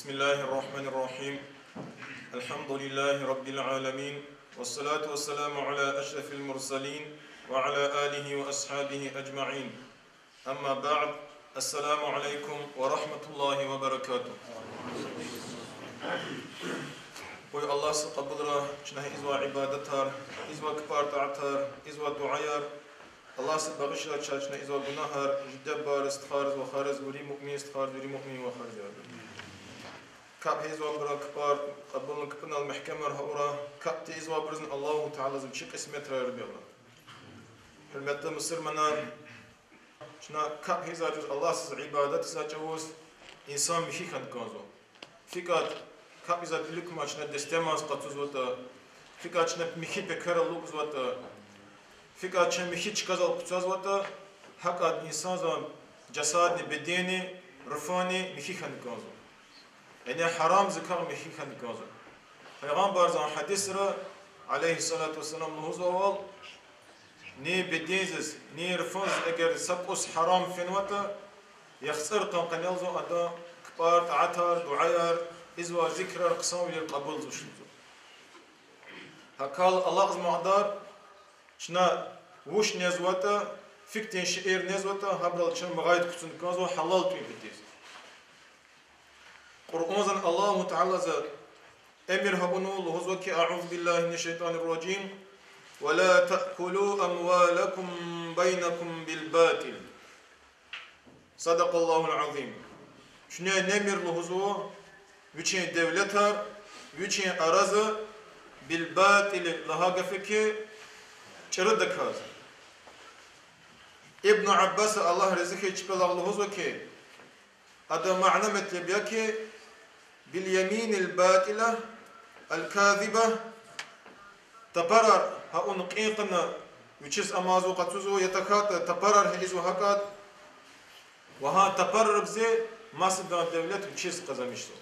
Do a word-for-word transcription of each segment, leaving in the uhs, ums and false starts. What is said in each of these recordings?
بسم الله الرحمن الرحيم. الحمد لله رب العالمين. والصلاة والسلام على أشرف المرسلين وعلى آله وأصحابه أجمعين. أما بعد. السلام عليكم ورحمة الله وبركاته. Къуй Аллагьса кьабулрай чна ийизвай ибадатар, ийизвай кпӀар-тӀаатар, ийизвай дуьаяр. Аллагьса багъишрай чна ийизвай гунагьар, жидебариз, стхайриз, вахариз, вири муъмин стхайриз, вири муъмин вахариз, я Рабби. КапӀ ийизвайбурун кпӀар кьабулун кпӀунал мягькемар авурай, капӀ тийизвайбурузни Аллагьу Таалади вичи кьисметрай, я Рабби Аллагь. Гьуьрметлу мусурманар, чна капӀ ийизвай чӀавуз, Аллагьсаз ибадат ийизвай чӀавуз инсан михьи хьана кӀанзава. ФикӀа капӀ ийизвай вилик кума чна дестемаз къачузватӀа, фикӀа чна михьи пекерал алукӀзаватӀа, фикӀа чна михьи чкадал къуцазватӀа, гьакӀа инсанзан жасадни, беденни, руфани михьи хьана кӀанзава. Яни гьарамзикай михьи хьана кӀанзава. Пайгъамбарзан гьадисра, عليه الصلاة والسلام, лугьузвайвал, ни бедензиз, ни руфунзиз эгер са кӀус гьарам фенватӀа, яхцӀур къан къенелзава адан кпӀар, тӀаатар, дуьаяр, ийизвай зикрар, хъсанвилер кьабулзавач лугьузва. ГьакӀ алакьзамай кьадар, чна вуч незватӀа, фикдин шейэр незватӀа, гьабурал чна мугъайт хъувуна кӀанзава гьалал тӀуьн патал. Къуръанзан Аллагьу Таалади эмир авунва, лугьузва хьи: أعوذ بالله من الشيطان الرجيم. ولا تأكلوا أموالكم بينكم بالباطل. صدق الله العظيم. Куьне немир, лугьузва, вичин девлетар вичин арада بالباطل лагьай гаф хьи, чӀурудаказ. Ибну Аббаса, Аллагь рази хьуй чпелай, лугьузва хьи, адан мана-метлеб я хьи, باليمين الباطلة الكاذبة, тапарар гьа авун кьин кьуна вичиз амазу къачузва, я тахьайтӀа тапарар гьалзава гьакӀад, ва гьа тапарарбуруз масадан девлет вичиз къазанмишзава.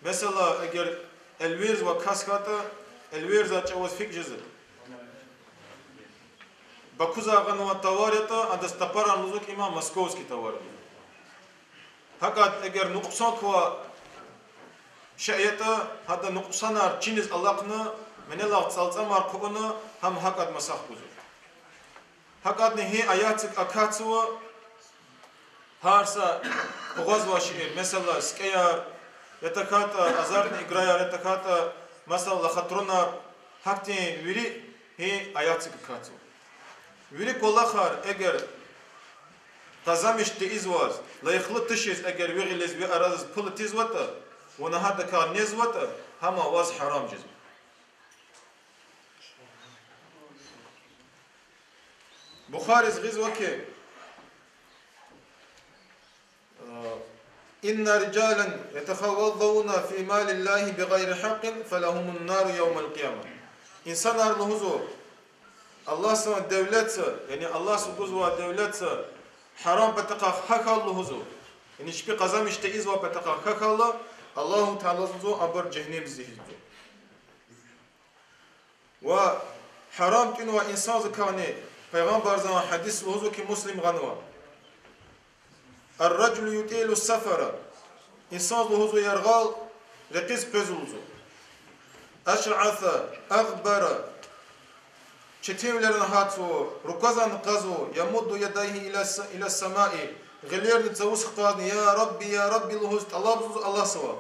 Месела, эгер элверзавай кас хьайитӀа, элверзавай чӀавуз фикӀ жезва. Бакуда гъанвай товар ятӀа, адаз тапарар лугьузва хьи, им московский товар я. ГьакӀад эгер нукьсан квай шей ятӀа, гьада нукьсанар чиниз алахъна, менелай цӀалцӀамар хъувуна, гьам гьакӀад маса гузва. ГьакӀадни гьи аятдик акатзава, гьар са къугъвазвай шейэр, месела, сикӀеяр, я тахьайтӀа азартный играяр, я тахьайтӀа, месела, лохотронар, гьахьтин вири гьи аятдик акатзава. Вири кӀвалахар эгер къазанмиш тийизваз, лайихлу тушиз эгер ви гъилиз, ви арадиз пул атизватӀа, вуна гьадакай незватӀа, гьам ваз гьарам жезва. Бухариз гъизва хьи, إن رجالا يتخوضون في مال الله بغير حق فلهم النار يوم القيامة. Инсанар, лугьузва, Аллагьсан девлетда, яни Аллагьса гузвай девлетда гьарам патахъай хьайила, лугьузва, яни чпи къазанмиш тийизвай патахъай хьайила, Аллагьу Таалади, лугьузва, абур жегьеннемдиз ийизва. Ва гьарам тӀуьнвай инсанзакайни Пайгъамбарзан гьадис лугьузва хьи, Муслим гъанва: الرجل يطيل السفر. Инсан, лугьузва, яргъал рекьиз къвезва, лугьузва. أشعث أغبر. Четинвилерин гьатзава, руквазни кьазва, يمد يديه إلى الس-، إلى السماء. Гъилерни цавуз хкажна, я Рабби, я Рабби лугьуз тӀалабзава Аллагьсавай.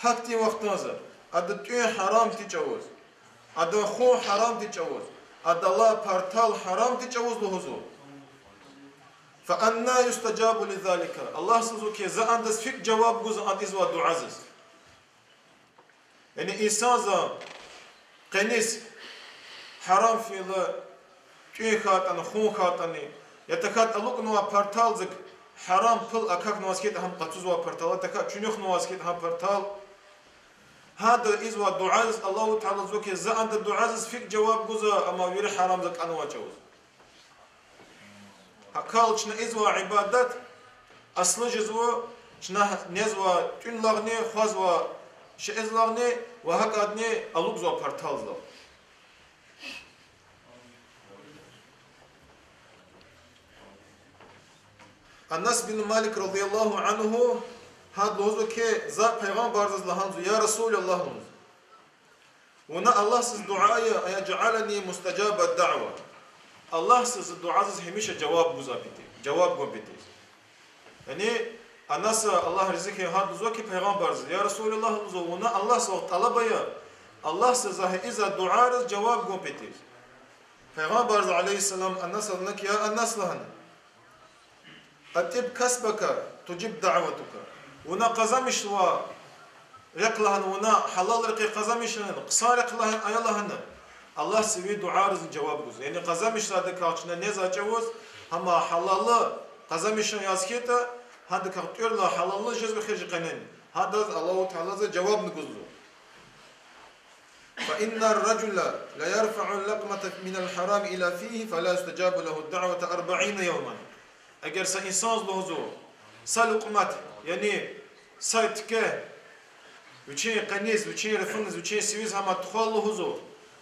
Гьахьтин вахтунда, адан тӀуьн гьарам тир чӀавуз, адан хъун гьарам тир чӀавуз, адал алай партал гьарам тир чӀавуз, лугьузва. فأنى يستجاب لذلك. Аллагьса лугьузва хьи, за адаз фикӀ жаваб гузва ада ийизвай дуьазиз. Яни инсанзан къенез гьарам фейила, тӀуьн хьайитӀани, хъун хьайитӀани, я тахьайтӀа алукӀнавай парталдик гьарам пул акахьнаваз хьайитӀа, гьам къачузвай партал, я тахьайтӀа чуьнуьхнаваз хьайитӀа гьа партал, гьада ийизвай дуьазиз Аллагьу Таалади лугьузва хьи, за адан дуьазиз фикӀ жаваб гузва, амма вири гьарамда кӀанвай чӀавуз. ГьакӀ хьайила чна ийизвай ибадат аслу жезва чна незвай тӀуьнлайни, хъвазвай шейэрилайни ва гьакӀадни алукӀзавай парталдилай. Анас бин Малик رضي الله عنه Гьада лугьузва хьи, за пайгъамбарзаз лагьанзва: يا رسول الله, лугьузва, вуна Аллагьсаз дуьа ая, أن يجعلني مستجاب الدعوة. Аллагьсаз зи дуьазаз гьамиша жаваб гузвай петиз, жаваб гун петиз. Яни Анаса, Аллагь рази хьуй, гьада лугьузва хьи пайгъамбарзаз: يا رسول الله, лугьузва, вуна Аллагьсавай тӀалаб ая, Аллагьсаз за ийизвай дуьазаз жаваб гун петиз. Пайгъамбарза, عليه السلام, Анасаз лагьана хьи: يا أنس, лагьана, أطب كسبك تجب دعوتك. Вуна къазанмишзавай рехъ, лагьана, вуна гьалал рекье къазанмиш, лагьана, хъсан рехъ, лагьана, ая, лагьана, Аллагьса ви дуьазазни жаваб гузва. Яни къазанмишзавайдакай чна незвай чӀавуз, гьам гьалаллу къазанмишун яз хьайитӀа, гьадакай тӀуьрла гьалаллу жезва хьи жи къенен, гьадаз Аллагьу Таалади жавабни гузва. فإن الرجل ليرفع اللقمة من الحرام إلى فيه فلا يستجاب له الدعوة أربعين يوما. Эгер са инсанза, лугьузва, са лукьмат, яни са тике вичин къенез, вичин руфуниз, вичин сивиз гьам тухвайла, лугьузва,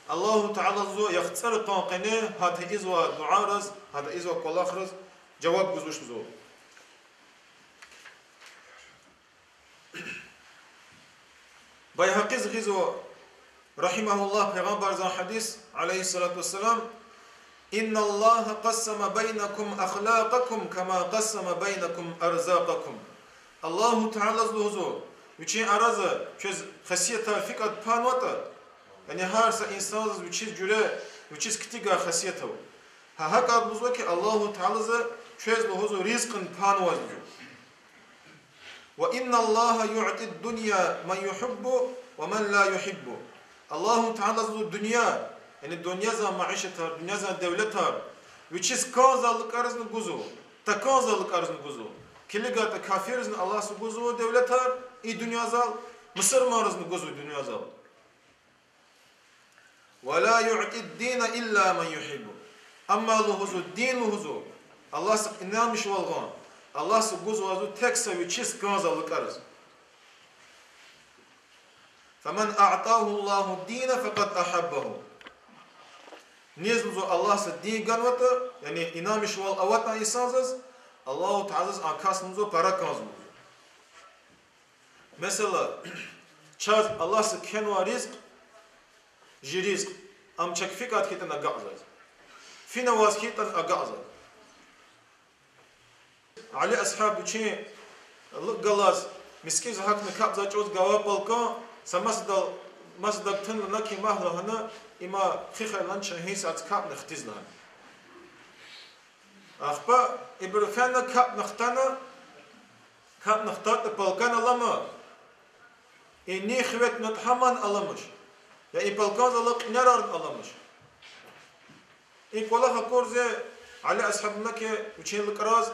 Аллагьу Таалади, лугьузва, яхцӀур къан къене гьада ийизвай дуьазаз, гьада ийизвай кӀвалахраз жаваб гузвач, лугьузва. Байгьакъиди гъизва, رحمه الله, пайгъамбарзан гьадис, عليه الصلاة والسلام: إن الله قسم بينكم أخلاقكم كما قسم بينكم أرزاقكم. Аллагьу Таалади, лугьузва, вичин арада квез хесетар гьикӀ ада панватӀа, яни гьар са инсанзаз вичиз жуьре, вичиз китигай хесет ава, гьа гьакӀ ада, лугьузва хьи, Аллагьу Таалади квез, лугьузва, ризкьни панвай, лугьузва. وإن الله يعطي الدنيا من يحب ومن لا يحب. Аллагьу Таалади, лугьузва, дуьнья, яни дуьньязан майишатар, дуьньязан девлетар вичиз кӀанзавай лукӀаризни гузва, такӀанзавай лукӀаризни гузва. КилигайтӀа, кафирризни Аллагьди гузва девлетар и дуьньязал, мусурманризни гузва дуьньязал. ولا يعطي الدين إلا من يحب. Амма, лугьузва, дин, лугьузва, Аллагьдихъ инанмишвал гъун, Аллагьди гузвай, лугьузва, тек са вичиз кӀанзавай лукӀариз. فمن أعطاه الله الدين فقد أحبه. Низ, лугьузва, Аллагьди дин ганватӀа, яни инанмишвал аватӀа инсандиз, Аллагьу Таалади а касдиз пара кӀанзава, лугьузва. Месела, чаз Аллагьди кхьенвай ризкь, жи ризкь, ам чак фикӀад хьайитӀани агакьзава, финаваз хьайитӀани агакьзава. Али асгьаб вичин лукӀ галаз мискӀиндиз гьахьна капӀзавай чӀавуз гвай палкан са масадал, масадав тунна, лагьана хьи, магь, лагьана, им хихьайла чна гьи сятда капӀна хтиз, лагьана. Ахпа ибуру фена капӀна хтана, капӀна хтайтӀа, палкан алама, и нин хиве тунватӀа гьамни аламач, я и палканзал алай кьинерарни аламач. И кӀвалах акурла Али асгьабди лагьана хьи вичин лукӀраз,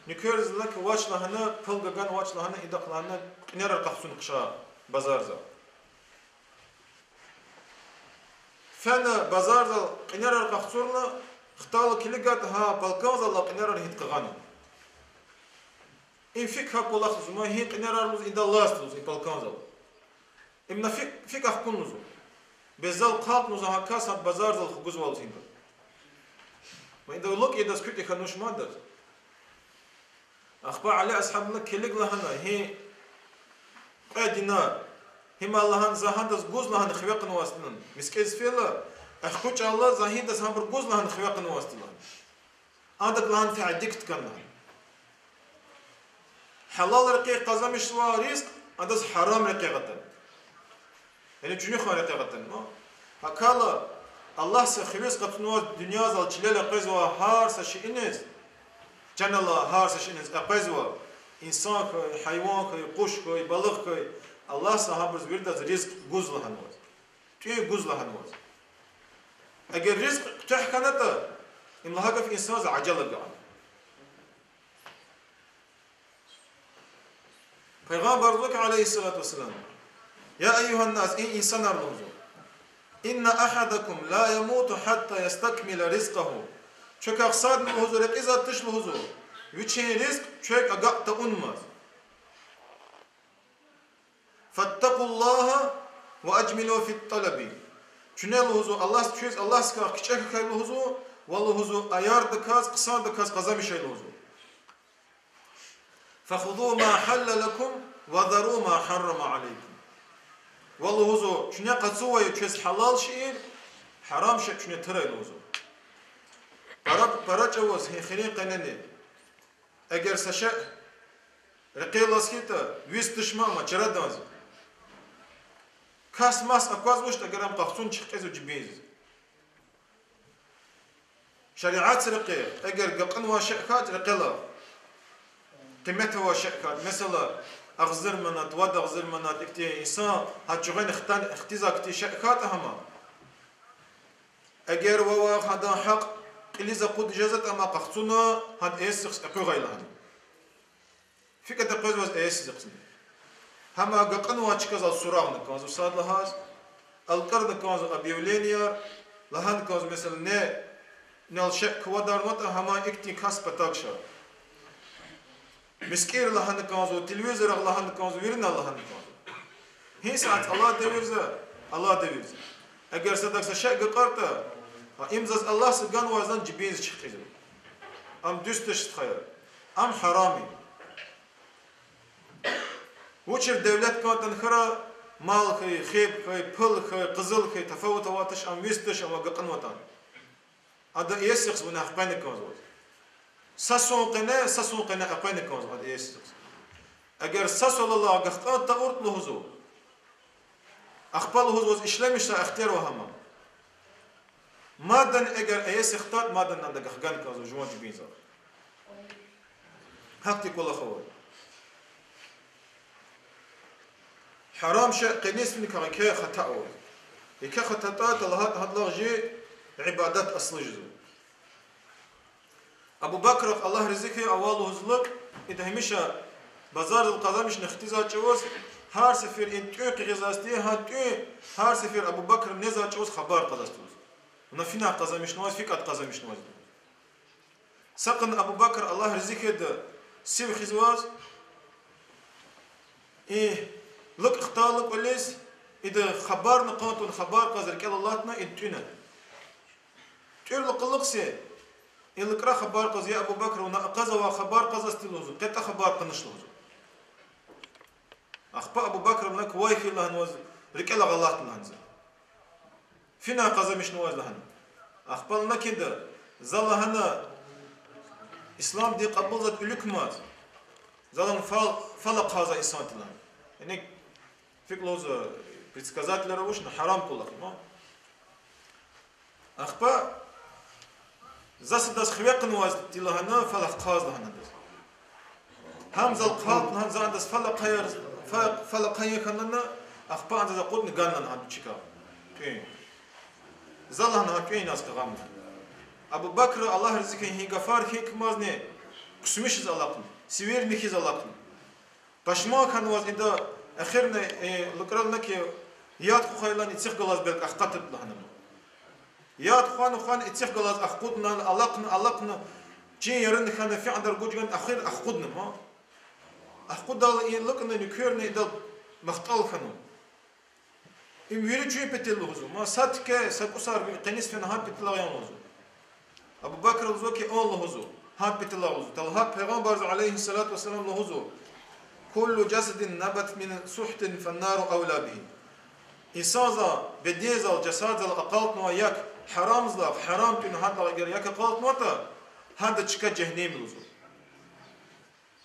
нуькердиз лагьана хьи, вач, лагьана, пул гагана, вач, лагьана, идахъ, лагьана, кьинерар къахцун хъша базарзал. Фена базарзал кьинерар къахцурла, хтайла килигайтӀа, гьа палканзал алай кьинерар гьидакай гъана. Им фикӀ гьа кӀвалахзава, ман гьи кьинерар, лугьуз, ида лазва, лугьуз, и палканзал. Им на фикӀ, фикӀ ахкун, лугьузва. Бес зал хъалтна, лугьузва, гьа кас гьа базарзал хгузвал лугьуз ида. Ва ида лукӀ идаз куьтӀи хьануш мадаз. Ахпа Али асгьабди лагьана, килиг, лагьана, гьи кьве динар, гьим, лагьана, за гьадаз гуз, лагьана, хиве къанвайди, мискӀиндиз фейила, ахкъу чӀалла за гьидаз гьабур гуз, лагьана, хиве къанвайди, лагьана. Адак, лагьана, тадик тукӀан, лагьана. Гьалал рекье къазанмишзавай ризкь адаз гьарам рекье атана. Яни чуьнуьхай рекье атана. ГьакӀ хьайила, Аллагьди хивез къачунвай дуьньязал чилел къвезвай гьар са шейиниз, чан алай гьар са шейиниз къвезвай, инсан хьуй, гьайван хьуй, къуш хьуй, балугъ хьуй, Аллагьди гьабуруз виридаз ризкь гуз лагьанваз, тӀуьн гуз лагьанваз. Эгер ризкь куьтягь хьанатӀа, им лагьай гаф инсандиз ажал агакьна. Пайгъамбарди лугьузва хьи, عليه الصلاة والسلام: يا أيها الناس, эй инсанар, лугьузва, إن أحدكم لا يموت حتى يستكمل رزقه. Квекай садни, лугьузва, рекьизвайди туш, лугьузва, вичин ризкь квек агакь тавунмаз. فاتقوا الله وأجملوا في الطلب. Куьне, лугьузва, Аллагьди квез, Аллагьдикай кичӀе хьухь, лугьузва, ва, лугьузва, аярдаказ, хъсандаказ къазанмиш хьухь, лугьузва. فخذوا ما حل لكم وذروا ما حرم عليكم. Ва лугьузва, куьне къачузвай квез гьалал шейэр, гьарам шей куьне турай лугьузва. Пара, пара чӀавуз гьи хирин къенени, эгер са шей рекьелаз хьайитӀа, виз туш ман ама чараданзи. Кас-мас аквазвачтӀа, эгер ам къахцун чуьхкьезва жибиндиз. Шариатдин рекье, эгер гекъинвай шей хьайитӀа рекьелай, къимет авай шей хьайитӀа, месела, агъзур манат, вад агъзур манат, ихьтин инсан гьа чуьгъуьна хтан, хтиз хьайи шей хьайитӀа гьам, эгер вавай гьадан гьахъ кьилиз акъудиз жезватӀа, ам къахцуна, гьада иесихъ экъуьгъай лагьана. ФикӀ ада къвезвай иесихъни. Гьам гекъинвай чкадал сурагъна кӀанзава сад лагьайди, элкъуьрна кӀанзава объявленияяр, лагьана кӀанзава, месела, не, нел шей квадарнаватӀа, гьам ихьтин кас патав ша. МискӀинра лагьана кӀанзава, телевизорра лагьана кӀанзава, виринал лагьана кӀанзава. Гьи сятда алай девирда, алай девирда, эгер садак са шей гекъигайтӀа, им заз Аллагьди ганвай заз жибиндиз чуьхкьизва. Ам дуьз туш, стхаяр. Ам гьарам я. Вучтин девлет кӀантӀани хьурай, мал хьуй, хеб хьуй, пул хьуй, къизил хьуй, тафават авайди туш, ам виз туш, ам гекъинватӀани. Ада иесихъ вуна къене кӀанзава. Са сувун къене, са сувун къене къене кӀанзава ада иесихъ. Эгер са сувал алай гахкӀан тавуртӀа лугьузва, ахпа лугьузва ваз ишлемишзавай ихтияр ава гьам. Мадни эгер иесихъ хтайтӀа, мадни ада гахгана кӀанзава жуван жибинзавай. Гьахьтин кӀвалах авай. Гьарам шей къенез финикай еке хата ава. Еке хата тӀа лагьайтӀа, гьадалай жи ибадат аслу жезва. Абу Бакрахъ, Аллагь рази хьуй, авай лугьузва лукӀ, ида гьамиша базардал къазанмишна хтизвай чӀавуз, гьар сефер и тӀуьн къигизвайди, гьа тӀуьн гьар сефер Абу Бакра незвай чӀавуз хабар кьазвайди лугьузва. Вуна финай къазанмишнаваз, фикьад къазанмишнаваз. Са къене Абу Бакр, Аллагь рази хьуй, сив хуьзвай, и лукӀ хтайла кӀвализ, ида хабарни кьан тавуна, хабар кьаз рикӀелай алатна, ида тӀуьна. ТӀуьрла кьулухъ са, и лукӀра хабар кьаз: я Абу Бакр, вуна акъвазавай хабар кьазвайди лугьузва, къе тӀа хабар кьанач лугьузва. Ахпа Абу Бакра лагьана: квай хьи, лагьана, ваз рикӀелай алатна, лагьана, за. Финай къазанмишнаваз, лагьана. Ахпа лагьана: кӀанда, за, лагьана, ислам дин кьабулзавайди виликамаз, за, лагьана, фал, фал ахъайзавай инсан тир, лагьана. Яни, фикир лугьузва, предсказателар авачни, гьарам кӀвалах я ман. Ахпа за садаз хиве кьунвайди тир, лагьана, фал ахъайзавай, лагьана, адаз. Гьам зал хъалтна, гьам за адаз фал ахъаяр, фа-, фал ахъаяр хьана, ахпа адаз акъудна гана, лагьана, гьа чка, тӀуьн. За, лагьана, гьа тӀуьн иназ кагъамна. Абу Бакра, Аллагь рази хьуй, гьи гафар хьайитӀа кумазни, ксмишиз алахъна, сивер михьиз алахъна. Пашман хьанваз ида, эхирни, э, лукӀрал лагьана хьи, яд хъвахайла ицихъ галаз белки ахкъатда, лагьана ман. Яд хъвана-хъвана ицихъ галаз ахкъудна, алахъна, алахъна, чин яран хьана, фидар гужган, эхир ахкъудна ман. Ахкъудайла и лукӀни нуькерни идал мягьтел хьанва. Им вири чуьн патал лугьузва, ма са тике, са кӀусар къенез фена гьа патал ян лугьузва. Абу Бакра лугьузва хьи, ан лугьузва, гьа патал лугьузва. Талгьа Пайгъамбарза, عليه الصلاة والسلام, лугьузва: كل جسد نبت من سحت فالنار أولى به. Инсанза бедензал, жасадзал акъалтнавай як гьарамзлай, гьарам тӀуьна гьадалай эгер як акъалтнаватӀа, гьада чка жегьеннем я лугьузва.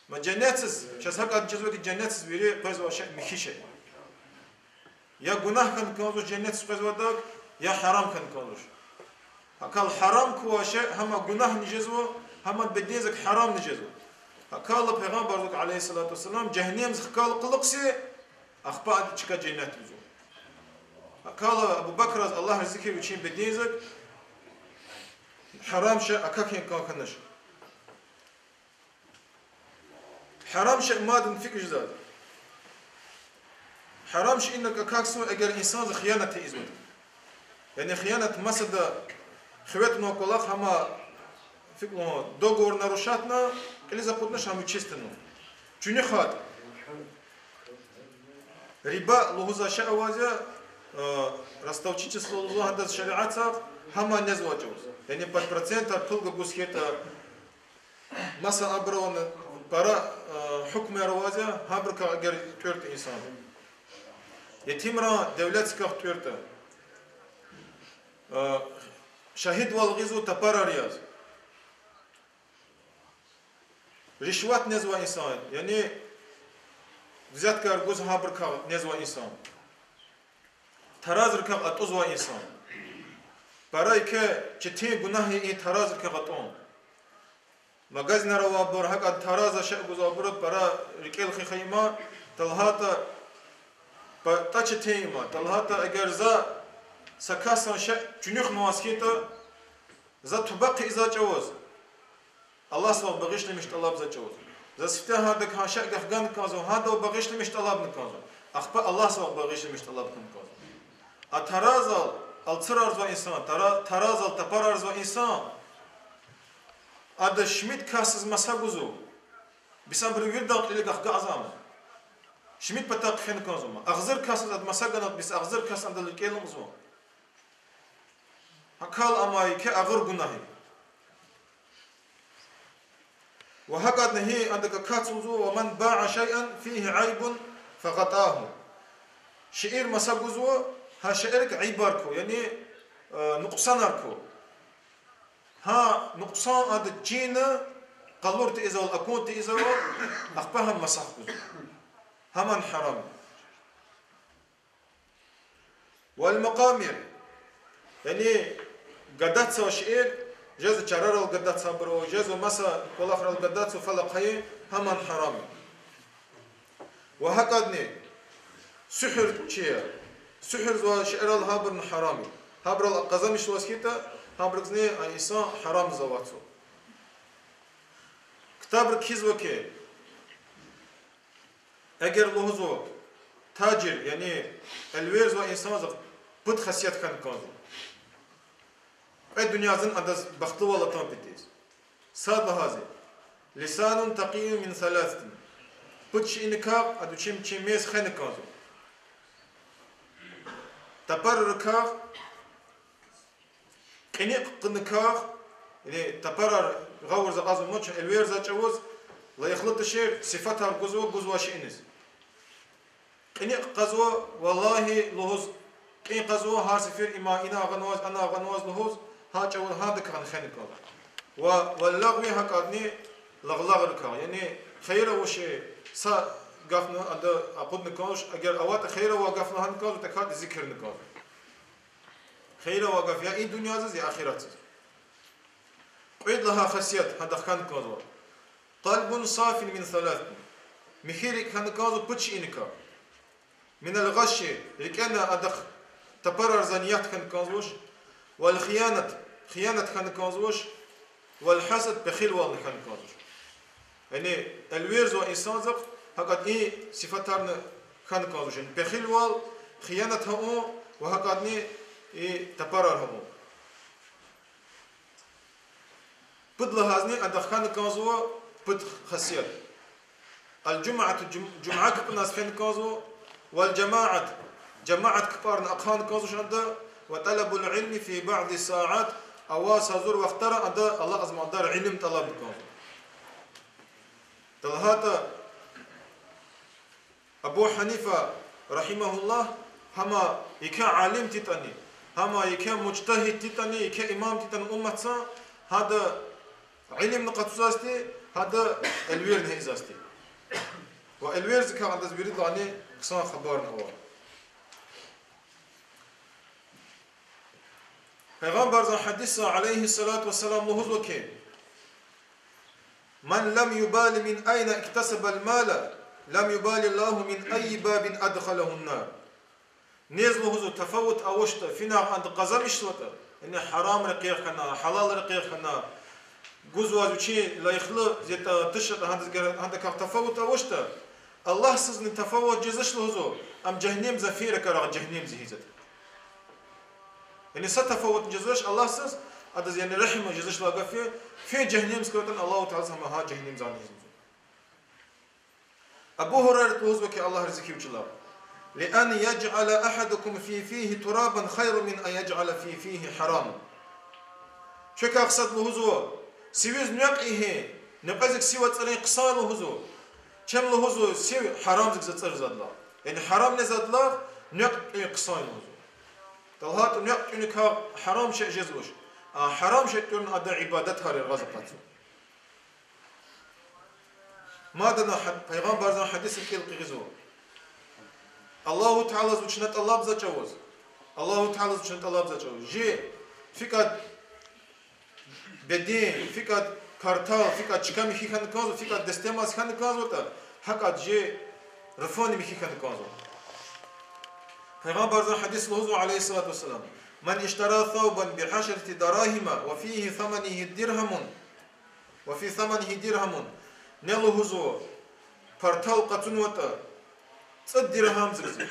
Ма женнетдиз, чаз гьакӀ чизва хьи, женнетдиз вири къвезвай шей михьи шей. Я гунагь хьана кӀанзавач женнетдиз къвезвайдак, я гьарам хьана кӀанзавач. ГьакӀ хьайила гьарам квай шей гьам гунагьни жезва, гьам бедензак гьарамни жезва. ГьакӀ хьайила Пайгъамбарзак, عليه الصلاة والسلام, жегьеннемдиз хкайла кьулухъ са, ахпа ада чка женнет я лугьузва. ГьакӀ хьайила Абу Бакраз, Аллагь рази хьуй, вичин бедензак гьарам шей акахьун кӀан хьанач. Гьарам шей мадни фикӀ жезва. Гьарам шей инаг акахьзава, эгер инсанза хиянат ийизватӀа. Яни хиянат масада хиве тунвай кӀвалах, гьам, фикӀ лугьун, договор нарушатна, кьилиз акъуднач, гьам вичиз тунва. ЧуьнуьхайтӀа. Риба лугьузвай шей авазва, э, ростовщичество лугьузва гьадаз шариатда, гьам незвай чӀавуз. Яни под процентар пул гуз хьайитӀа, маса абурувна, Пара, э, гьукумар аваз я, гьабурукай эгер тӀуьртӀа инсан. Етимрин девлетдикай тӀуьртӀа. Э, шагьидвал гъизва тапарар яз. Ришват незвай инсан, яни взяткаяр гуз гьабурукай незвай инсан. Таразрикай атӀузвай инсан. Пара еке четин гунагь я и таразрикай атӀун. Магазинар авайбур гьакӀ тараз шей гузвайбур пара рикӀел хуьх има, талгьайтӀа, патӀа четин има, талгьайтӀа эгер за са касдин шей чуьнуьхнаваз хьайитӀа, за туба хъийизвай чӀавуз, Аллагьдивай багъишламиш тӀалабзавай чӀавуз. За сифте гьадакай шей гахгана кӀанзава, гьадавай багъишламиш тӀалабна кӀанзава. Ахпа Аллагьдивай багъишламиш тӀалаб хьана кӀанзава. А таразал алцурарзавай инсан, тара-, таразал тапарарзавай инсан, ада шумуд касдиз маса гузва. Бес абуру виридан кьилел гахгазама. Шумуд патахъ хвена кӀанзава. Агъзур касдиз ада маса гана, бес агъзур касди адал рикӀел амазва. Гьакал ама еке агъзур гунагь я. Ва гьакӀадни гьи адак акатзава, ومن باع شيئا فيه عيب فغطاه. Шейэр маса гузва, гьа шейэрик айибар ква, яни, э, нукьсанар ква. Гьа нукьсан ада чина къалур тийизвайвал, акун тийизвайвал, ахпа гьам маса гузва. Гьамни гьарам я. والمقامير. Яни гадатзавай шейэр, жезва чарарал гадатзавайбур, жезва маса кӀвалахрал гадатзавай фалахъ гьайи, гьамни гьарам я. Ва гьакӀадни суьгьуьрчияр, суьгьуьрзавай шейэрал гьабурни гьарам я. Гьабурал къазанмишзаваз хьайитӀа, гьабурузни а инсан гьарамзаватзава. Ктабра кхьизва хьи, эгер лугьузва тажир, яни элверзавай инсанзахъ пуд хасият хьана кӀанзава. Кьве дуьньязин адаз бахтлувал атун патал. Сад лагьайди, لسان تقي من ثلاث. Пуд шейиникай ада вичин, вичин мез хвена кӀанзава. Тапарарикай, кьиникь хьуникай, яни тапарар гъавурда акьазва ман, чун элверзавай чӀавуз, лайихлу тушир сифатар гузва, гузвай шейиниз. Кьиникь кьазва, валлагьи, лугьуз, кьин кьазва, гьар сефер има ина агъанваз, ана агъанваз лугьуз, гьа чӀавуз гьадакай хвена кӀанзава. Ва, واللغو, гьакӀадни лагълагърикай, яни хийир авачир са гафни ада акъудна кӀанзавач, эгер аватӀа хийир авай гаф лагьана кӀанзава, тахьайтӀа зикирна кӀанзава. Хийир авай гаф я и дуьньядиз, я ахиратдиз. Кьвед лагьай хасият гьадахъ хьана кӀанзава. قلب صاف من ثلاث. Михьи рикӀ хьана кӀанзава пуд шейиникай. من الغش, рикӀена адахъ тапарарзавай ният хьана кӀанзавач, والخيانة, хиянат хьана кӀанзавач, والحسد, пехилвални хьана кӀанзавач. Яни элверзавай инсанзахъ гьакӀад и сифатарни хьана кӀанзавач. Яни пехилвал, хиянат авун ва гьакӀадни и тапарар авун. Пуд лагьайдини адахъ хьана кӀанзава пуд хасият. الجمعة, жум-, жуьмя капӀуназ фена кӀанзава, والجماعة, жамаат капӀарни ахъайна кӀанзавач ада, وطلب العلم في بعض الساعات, аваз гьазур вахтара ада алакьзамай кьадар илим тӀалабна кӀанзава. ТалгьайтӀа Абу Гьанифа, رحمه الله, гьам еке алим тиртӀани, гьам еке мужтагьид тиртӀани, еке имам тиртӀани умматдин, гьада илимни къачузвайди, гьада элверни ийизвайди. Ва элвердикай адаз виридалайни хъсан хабарни ава. Пайгъамбарзан гьадисда, عليه الصلاة والسلام, лугьузва хьи: من لم يبال من أين اكتسب المال، لم يبال الله من أي باب أدخله النار. Нез, лугьузва, тафават авачтӀа, финагъ ада къазанмишзаватӀа, яни гьарам рекьяй хьана, гьалал рекьяй хьана, гузвай вичин лайихлу ятӀа, туш ятӀа, гьадаз гера-, гьадакай тафават авачтӀа, Аллагьдизни тафават жезвач, лугьузва, ам жегьеннемдин фин ракӀарагъ жегьеннемдиз гьизватӀа. Яни са тафаватни жезвач Аллагьдиз, адаз, яни регьим жезвач лагьай гаф я, фин жегьеннемдиз квайтӀани Аллагьу Таалади гьам гьа жегьеннемдиз гьизватӀа. Абу Гьурайрат лугьузва хьи, Аллагь рази хьуй вичелай: لأن يجعل أحدكم في فيه ترابا خير من أن يجعل في فيه حراما. Квекай сад, лугьузва, сивиз нуькӀ ийин, Некьвезик сив ацӀурун хъсан я лугьузва. Чеб лугьузва сив гьарамзик ацӀур задла. Яни гьарам не задла, некь тӀуьн хъсан я лугьузва. ТӀа лагьайтӀа некь тӀуьникай гьарам шей жезвач. А гьарам шей тӀуьрна ада ибадатар яргъаз акъатзава. Мадни гьа-, Пайгъамбарзан гьадисра кӀел къигизва. Аллагьу Таалади вична тӀалабзавай чӀавуз. Аллагьу Таалади вична тӀалабзавай чӀавуз. Жи фикӀад беден, фикӀад партал, фикӀад чка михьи хьана кӀанзава, фикӀад дестемаз хьана кӀанзаватӀа, гьакӀад жи руфунни михьи хьана кӀанзава. Пайгъамбарзан гьадис лугьузва, عليه الصلاة والسلام: من اشترى ثوبا بعشرة دراهم وفيه ثمنه درهم وفي ثمنه درهم. Не лугьузва партал къачунватӀа, цӀуд диргьамзикзи.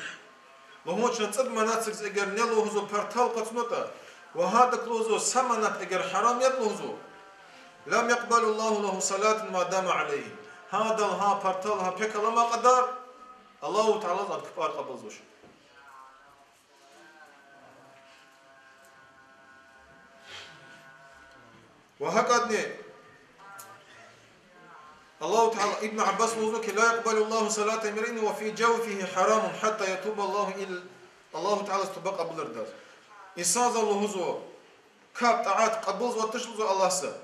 Лугьун чна цӀуд манатзикзи эгер не лугьузва партал къачунватӀа, ва гьадак лугьузва са манат эгер гьарам ятӀа лугьузва, لم يقبل الله له صلاة ما دام عليه. Гьадал гьа партал гьа пек алама кьадар, Аллагьу Таалади адан капӀар кьабулзавач. Ва гьакӀадни Аллагьу Таала, Ибн Аббас лугьузва хьи: لا يقبل الله صلاة امرئ وفي جوفه حرام حتى يتوب الله إلى. Аллагьу Таалади туба кьабулардач. Инсанзан лугьузва капӀ, тӀаат кьабулзавач лугьузва Аллагьса,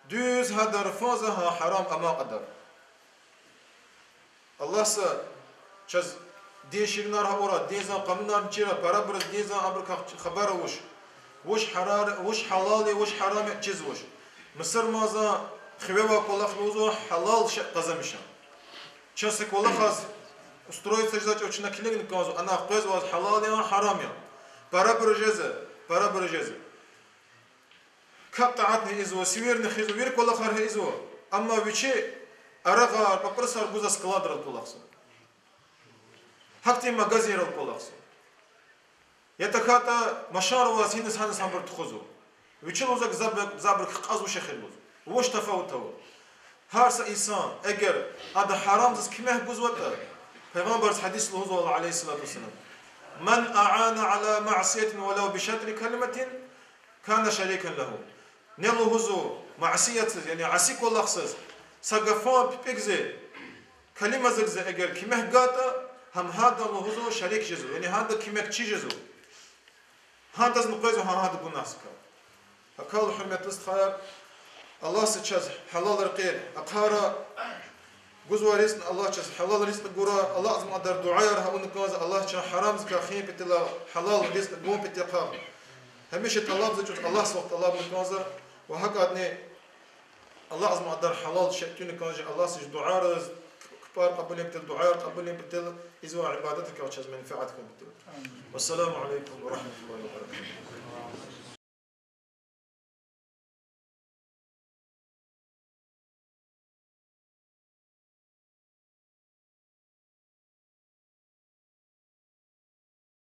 дуьз гьадан руфунза гьа гьарам ама кьадар. Аллагьса чаз дин ширинар гьа авурай, динзан къанунарни чирай, парабуруз динзан абурукай хабар авуш, вуч гьарар-, вуч гьалал я, вуч гьарам я чизвач. Мусурманзан хиве авай кӀвалах лугьузва гьалал шей къазанмишун. Чун са кӀвалахаз устроиться жезвай чӀавуз чна килигна кӀанзава, анай къвезва гьалал я, гьарам я. Парабур жезва, парабур жезва. КапӀ-тӀаатни ийизва, сивирни хуьзва, вири кӀвалахар ийизва. Амма вичи арагъар, папиросар гузвай складрал кӀвалахзава. Гьахьтин магазинрал кӀвалахзава. Я тахьайтӀа машинар аваз гьиниз гьаниз гьабур тухузва. Вичи лугьузва гзафбуру, гзафбуру кьазвач эхир лугьузва. Вуч тафават ава? Гьар са инсан, эгер ада гьарамдиз куьмек гузватӀа, Пайгъамбарзан гьадис лугьузва, عليه الصلاة والسلام: من أعان على معصية ولو بشطر كلمة كان شريكا له. Не лугьузва, масиятсиз, яни аси кӀвалахсиз, са гафун пипӀигзи, калимазикзи эгер куьмек гайитӀа, гьам гьадан лугьузва шарик жезва, яни гьадан куьмекчи жезва. Гьадазни къвезва гьа гьадан гунагьдикай. Гьакӏ хьайила, гьуьрметлу стхаяр, Аллагьса чаз гьалал рекье ахъайрай, гузвай ризкьни Аллагь чаз гьалал ризкьи гурай, Аллагьза мукьвадар дуьаяр гьа авуна кӏанзава, Аллагь чун гьарамдикай хуьн патал, гьалал ризкьи гун патал. Гьамиша тӏалабзавай чӏавуз Аллагьсавай тӏалабна кӏанзава, ва гьакӏадни Аллагьза мукьвадар гьалал шей тӏуьна кӏанзава, Аллагьса чи дуьаяр, капӏар кьабулун патал, дуьаяр кьабулун патал, ийизвай ибадатдикай чаз менфят хьун патал. Вассаламу алейкум ва рахматуллагьи ва баракатугь.